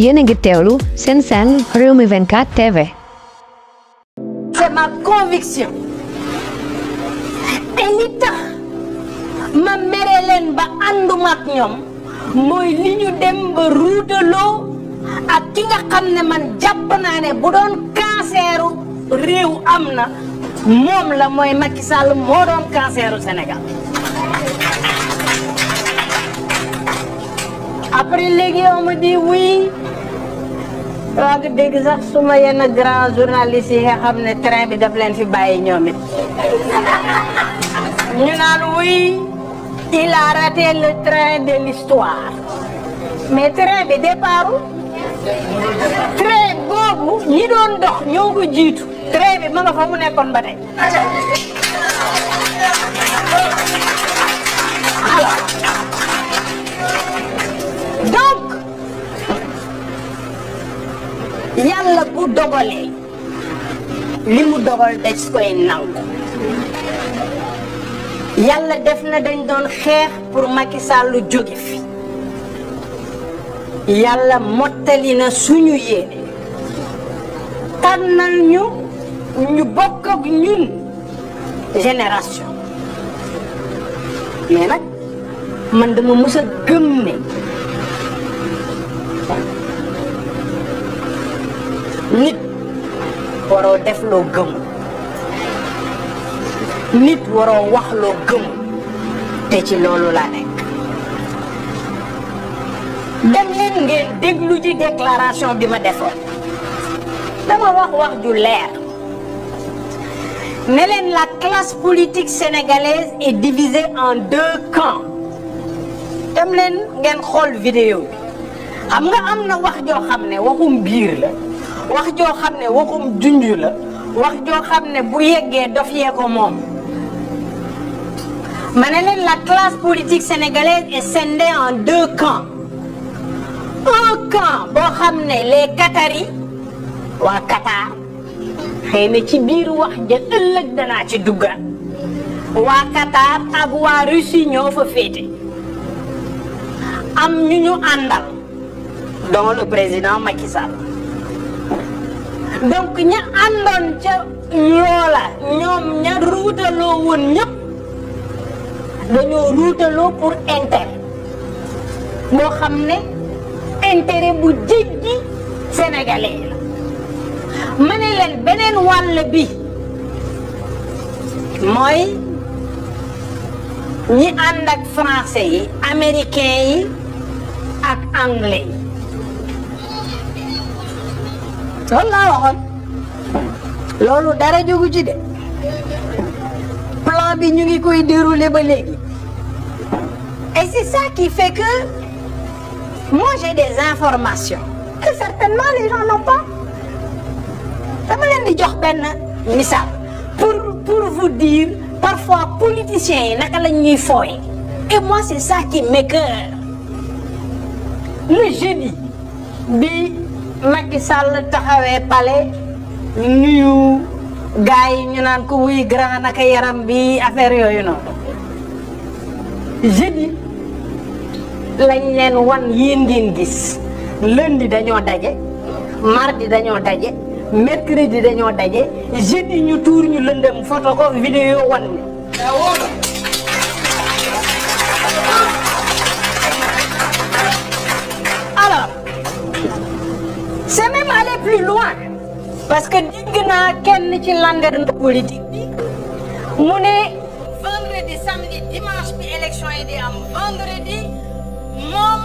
yéen a ngi teewlu seen Rewmi 24 TV. C'est ma conviction. Et li tax ma mere leen ba ànduma ak ñoom mooy li ñu dem ba ruutaloo ak ki nga xam ne man jàpp naa ne bu doon canceru réew am na moom la mooy Macky Sall moo doon canceru Sénégal. Après léegi on me dit oui. waa nga dégg sax suma yenn grand journaliste yi nga xam ne train bi daf leen fi bàyyi ñoom it ñu naan oui il a raté le train de l'histoire mais train bi départu train boobu ñi doon dox ñoo ko jiitu train bi ma nga fa mu nekkoon ba tey donc yàlla bu dogalee li mu dogal dañ koy nangu yàlla def na dañ doon xeex pour Macky Sall jóge fi yàlla mottali na suñu yéene tànnal ñu bokk ak ñun génération mais nag man dama mës a gëm ne nit waroo def loo gëm nit waroo wax loo gëm te ci loolu laa nekk dem leen ngeen déglu ci déclaration bi ma defoon dama wax ju leer ne leen la classe politique sénégalaise est divisée en 2 camps dem leen ngeen xool vidéo bi xam nga am na wax joo xam ne waxum biir la wax joo xam ne waxum junj la wax joo xam ne bu yeggee dof yee ko moom ma ne leen la classe politique sénégalaise est scindée en 2 camps un camp boo xam ne les Qataris waa Qatar xëy na ci biir wax ja ëllëg danaa ci dugga waa Qatar ak waa Russie ñoo fa féete am ñu àndal dont le président Macky Sall donc ña àndoon ca loola ñoom ña ruutaloo woon ñëpp dañoo ruutaloo pour intérêt boo xam ne intérêt bu jéggi sénégalais yi la ma ne leen beneen wàll bi mooy ñi ànd ak français yi américain yi ak anglais yi loolu laa waxoon loolu dara jógu ci de plan bi ñu ngi koy dérouler ba léegi et c'est ça qui fait que moi j'ai des informations que certainement les gens n'ont pas dama leen di jox benn misaal pour vous dire parfois politiciens yi naka lañ ñuy fooye et moi c'est ça qui m'écoeure le jeudi bi Macky Sall taxawee palais nuyu gars yi ñu naan ko wuy grand naka yaram bi affaire yooyu noonu jeudi lañ leen wan yéen ngeen gis lundi dañoo daje mardi dañoo daje mercredi dañoo daje jeudi ñu tuur ñu lëndëm photo ko vidéo wan ni alors c'est même aller plus loin parce que dégg naa kenn ci langue politique bi mu ne vendredi samedi dimanche bi élection yi di am vendredi moom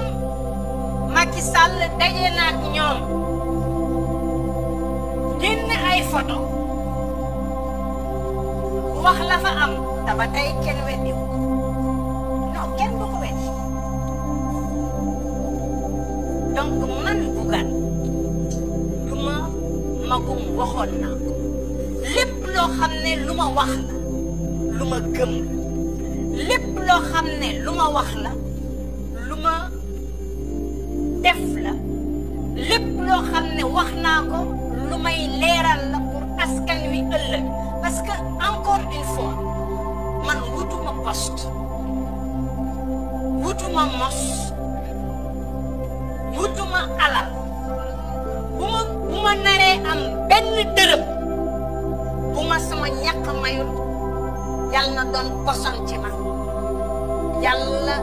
Macky Sall daje na ak ñoom génn ay photo wax la fa am te ba tey kenn weddi non kenn du ko weddi donc man Bougane lu ma magum waxoon naa ko lépp loo xam ne lu ma wax la lu ma gëm la lépp loo xam ne lu ma wax la lu ma def la lépp loo xam ne wax naa ko lu may leeral la pour askan wi ëllëg parce que poste wutuma mos wutuma alal bu ma naree am benn dërëm bu ma sama ñàkk mayul yàlla na doon poson ci ma yàlla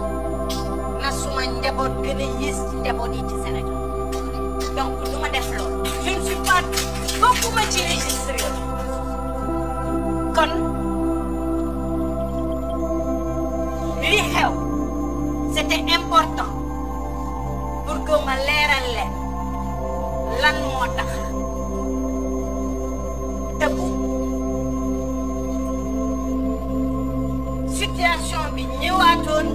na suma njaboot gën a yées ci njaboot yi ci Sénégal donc du ma def loolu je ne suis pas bokkuma ci registre yooyu kon li xew c'était important pour que ma leeral leen lan moo tax te bu situation bi ñëwaatoon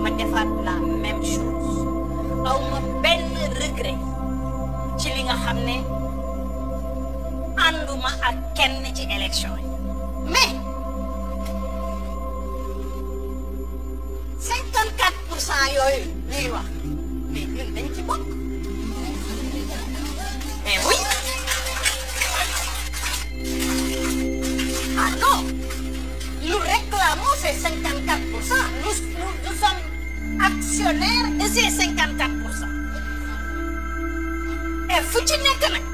ma defaat la même chose aw ma benn regret ci li nga xam ne ànduma ak kenn ci élection yi mais 54% yooyu ñuy wax mais ñun dañ ci bokk mais oui ah non nous réclamons ces 54%. Nous sommes actionnaires de ces 54%. Et fu ci nekk nag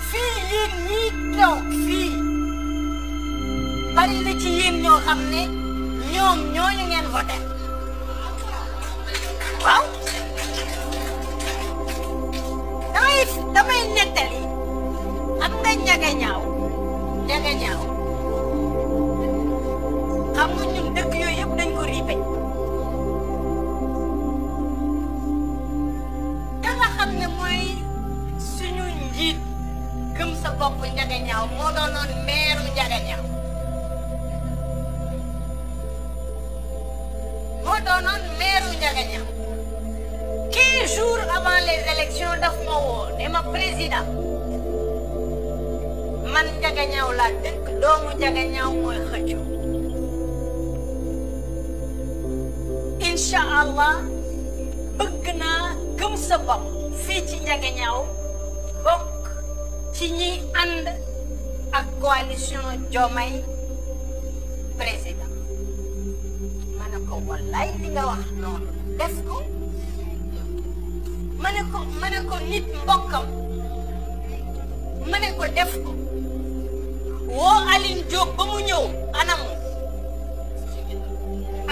fii yéen ñii toog fii bari na ci yéen ñoo xam ne ñoom ñooñu ngeen voté waaw damay nettali am nga ñaga ñaaw xam nga ñun dëkk yooyu yëpp dañ ko riipe ka nga xam ne mooy suñu njiit gëm sa bopp njaga ñaaw moo doonoon meeru njaga ñaaw moo doonoon meeru njaga ñaaw 15 jours avant les élections daf ma woo ne ma président man njaga ñaaw laa dëkk doomu njaga ñaaw mooy xëccoo incha allah bëgg naa gëm sa bopp fii ci njaga ñaaw bokk ci ñiy ànd ak coalition Diomaye président ma ne ko wallaay li nga wax noonu def ko ma ne ko nit mbokkam ma ne ko def ko woo Aline Diop ba mu ñëw anam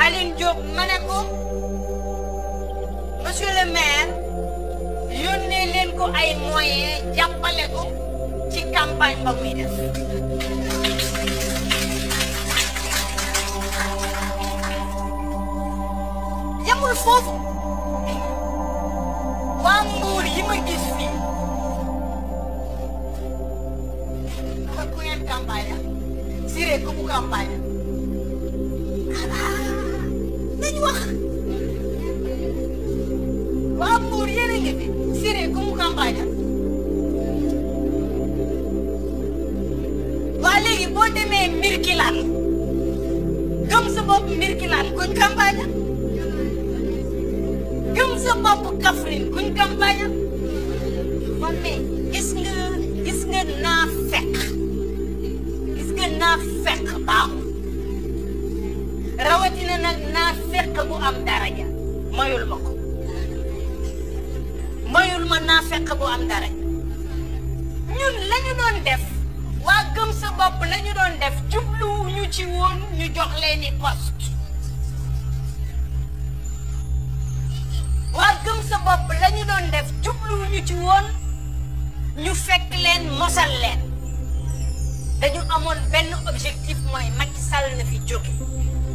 Aline Diop ma ne ko monsieur le maire yónnee leen ko ay moyens jàppale ko ci campagne ba muy def yamul foofu waa Mbuur yi ma gis fii ma ku ngeen campagne Siré ku mu campagne nañu wax waa Mbuur yéen a ngi fi Siré ku mu campagne waa léegi boo demee Mbirkilaan gëm sa bopp Mbirkilaan kuñ campagne gëm sa bopp Kaffrine kuñ campagne kon mais gis nga naa fekk baaxul rawatina nag naa fekk bu am daraja mayul ma ko mayul ma naa fekk bu am daraja ñun lañu doon def waa gëm sa bopp lañu doon def jubluwuñu ci woon ñu jox leen i poste waa gëm sa bopp lañu doon def jubluwuñu ci woon ñu fekk leen mosal leen dañu amoon benn objectif mooy Macky Sall na fi jóge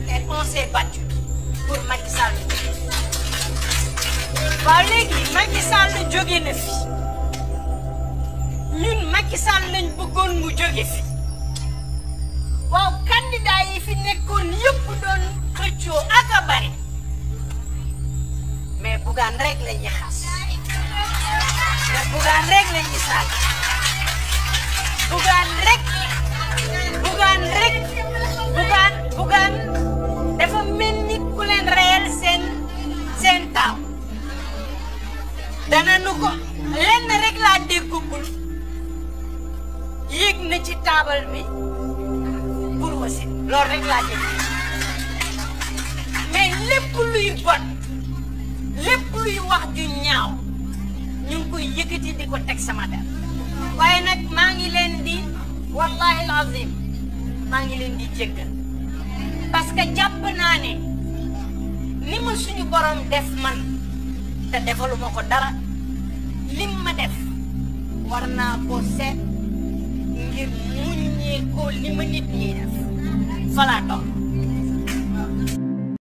et on s'est battu pour Macky Sall waaw léegi Macky Sall jóge na fi ñun Macky Sall lañ bëggoon mu jóge fi waaw candidat yi fi nekkoon yëpp doon xëccoo ak a bari mais Bougane rek la ñuy xas mais Bougane rek la ñuy sàll Bougane dafa mel ni ku leen reyal seen taaw dana nu ko lenn rek laa déggugul yéeg na ci taabal bi pour aussi loolu rek laa ci mais lépp luy bon lépp luy wax ju ñaaw ñu ngi koy yëkkati di ko teg sama der waaye nag maa ngi leen di wallahi alazim maa ngi leen di jéggal parce que jàpp naa ne ni ma suñu borom def man te defaluma ko dara lim ma def war naa ko seet ngir muññee ko li ma nit ñi def falaa toog